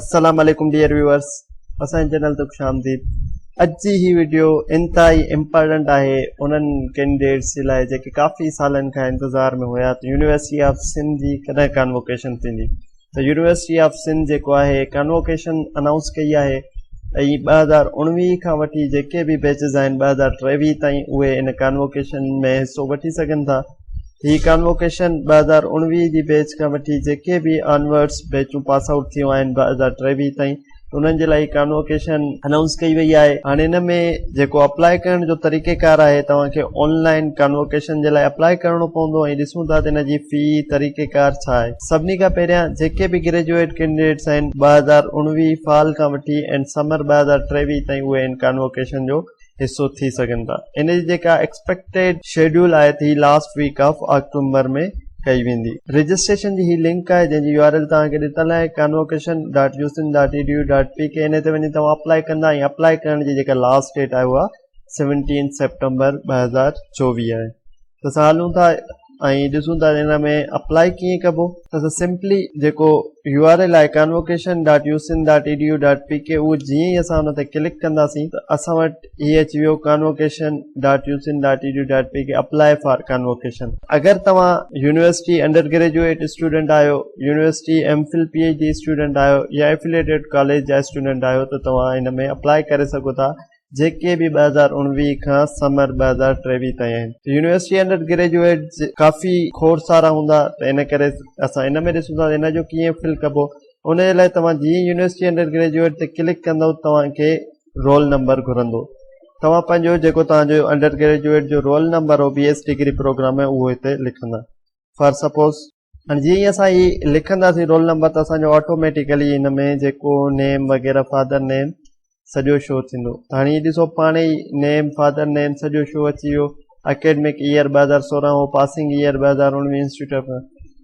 السلام عليڪم dear viewers اسان جي چينل تي خوش آمديد اڄ جي هي وڊيو انتهائي امپارٽنٽ آهي انهن ڪينڊيڊيٽس جي لاء جيڪي ڪافي سالن کان انتظار ۾ هيا ته يونيورسٽي آف سنڌ جي ڪڏهن ڪانووڪيشن ٿيندي ته يونيورسٽي آف سنڌ جيڪو آهي ڪانووڪيشن انائونس ڪئي آهي ۽ 2019 کان وٺي جيڪي به بيچز آهن 2023 تائين اهي ان ڪانووڪيشن ۾ حصو وٺي سگهن ٿا هي ڪانووڪيشن 2019 جي بيچ کان وٺي جيڪي به آنورڊس بيچون پاس آئوٽ ٿيون آهن 2023 تائين انهن جي لاء هي ڪانووڪيشن انائونس ڪئي وئي آهي. هاڻي ان ۾ جيڪو اپلاء ڪرڻ جو طريقيڪار آهي توهان کي آن لائن ڪانووڪيشن جي لاء اپلاء ڪرڻو پوندو ۽ ڏسون ٿا ته ان جي في طريقيڪار ڇا آهي. سڀني کان پهريان جيڪي به گريجوئيٽ ڪينڊيڊيٽس آهن 2019 فال کان وٺي اينڊ سمر 2023 تائين اهي ان ڪانووڪيشن جو حصو ٿي سگهن ٿا. ان جي جيڪا ايڪسپيڪٽيڊ شيڊيول آهي ته هي لاسٽ ويڪ آف آڪٽومبر ۾ ڪئي ويندي. رجسٽريشن جي هي لنڪ آهي جنهن جي يو آر ايل توهان کي ڏتل آهي convocation dot usind dot E D U dot P K انهي تي وڃي توهان اپلائي ڪندا ۽ اپلائي ڪرڻ جي جيڪا لاسٽ ڊيٽ آهي اها سيونٽين سيپٽمبر 2024 آهي. ته اسان هلون ٿا ۽ ڏسون ٿا ان ۾ اپلائي ڪيئن ڪبو. ته اسان سمپلي جيڪو يو آر ايل آهي convocation dot usind dot E D U dot P K اهو جيئن ئي اسان ان تي ڪلڪ ڪنداسين ته اسان وٽ هي اچي ويو convocation dot usind dot E D U dot P K apply for convocation. اگر توهان يونيورسٽي انڊر گريجوئيٽ اسٽوڊنٽ آهيو، university M Phil P H D student آهيو يا افليٽيڊ ڪاليج جا اسٽوڊنٽ آهيو ته توهان ان ۾ اپلائي ڪري سگهو ٿا. جيڪي به 2019 کان سمر 2023 تائين آهن. يونيورسٽي انڊر گريجوئيٽ ڪافي کوڙ سارا هوندا ته ان ڪري اسان ان ۾ ڏسون ٿا ته ان جو ڪيئن فل ڪبو ان جي لاء توهان جيئن يونيورسٽي انڊر گريجوئيٽ تي ڪلڪ ڪندو توهان کي رول نمبر گهرندو توهان پنهنجو جيڪو توهان جو انڊر گريجوئيٽ جو رول نمبر هو بي ايس ڊگري پروگرام ۾ اهو هتي لکندا فار سپوز هاڻي جيئن ئي اسان هي لکنداسين رول نمبر ته اسان جو آٽوميٽيڪلي هن ۾ جيڪو نيم وغيره فادر نيم سڄو شو ٿيندو ته هاڻي هي ڏسو پاڻ ئي نيم فادر نيم سڄو شو اچي ويو اڪيڊمڪ ايئر 2016 هو پاسنگ ايئر 2019 انسٽيٽيوٽ آف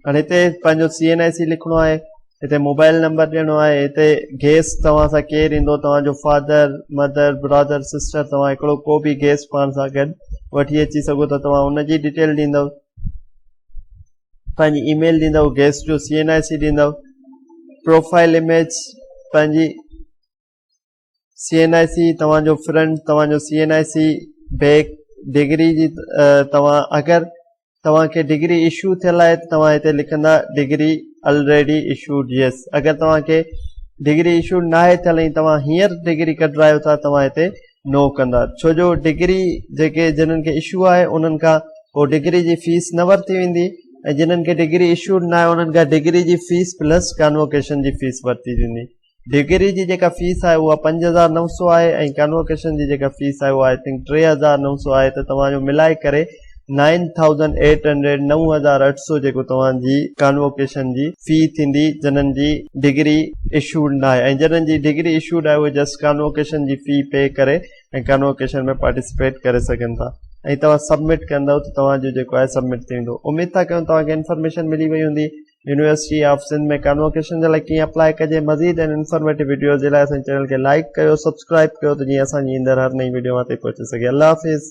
هاڻي هتي پنهنجو سي اين آء سي لکڻو آهي هتي موبائل نمبر ڏيڻو آهي هتي گيسٽ توهان سان ڪير ايندو توهان جو فادر مدر برادر سسٽر توهان هڪڙو ڪو به گيسٽ پاڻ سان گڏ وٺي اچي سگهو ٿا توهان ان جي ڊيٽيل ڏيندو پنهنجي اي ميل ڏيندو گيسٽ جو سي اين آء سي ڏيندو پروفائل اميج پنهنجي سي اين آء سي توهان جو فرنٽ توهان جو C N I C back degree جي توهان اگر توهان کي ڊگري اشو ٿيل آهي ته توهان هتي لکندا ڊگري الريڊي اشوڊ يس اگر توهان کي ڊگري اشوڊ ناهي ٿيل ۽ توهان هينئر ڊگري ڪڍرايو ٿا توهان هتي نو ڪندا ڇو جو ڊگري جيڪي جنھن کي اشو آهي انهن کان پوء ڊگري جي فيس نه ورتي ويندي ۽ جنھن کي ڊگري اشوڊ نه آهي انهن کان ڊگري جي فيس پلس ڪانووڪيشن جي فيس ورتي ويندي ڊگري جي جيڪا فيس آهي اها 5900 آهي ۽ ڪانووڪيشن جي جيڪا فيس آهي اها I think 3900 آهي ته توهان جو ملائي ڪري 9800 9800 جيڪو توهان جي ڪانووڪيشن جي في ٿيندي جنھن جي ڊگري اشوڊ ناهي ۽ جنھن جي ڊگري اشوڊ آهي اهي جسٽ ڪانووڪيشن جي في پي ڪري ۽ ڪانووڪيشن ۾ پارٽيسپيٽ ڪري سگهن ٿا ۽ توهان سبمٽ ڪندو ته توهان جو جيڪو آهي سبمٽ ٿي ويندو اميد ٿا ڪيون توهان کي انفارميشن ملي وئي هوندي يونيورسٽي آف سنڌ ۾ ڪانووڪيشن جي لاء ڪيئن اپلائي ڪجي مزيد ۽ انفارميٽو وڊيوز جي لاء اسان چينل کي لائڪ ڪيو سبسڪرائب ڪيو ته جيئن اسان جي ايندڙ هر نئين وڊيو اوهان تائين پهچي سگهي الله حافظ.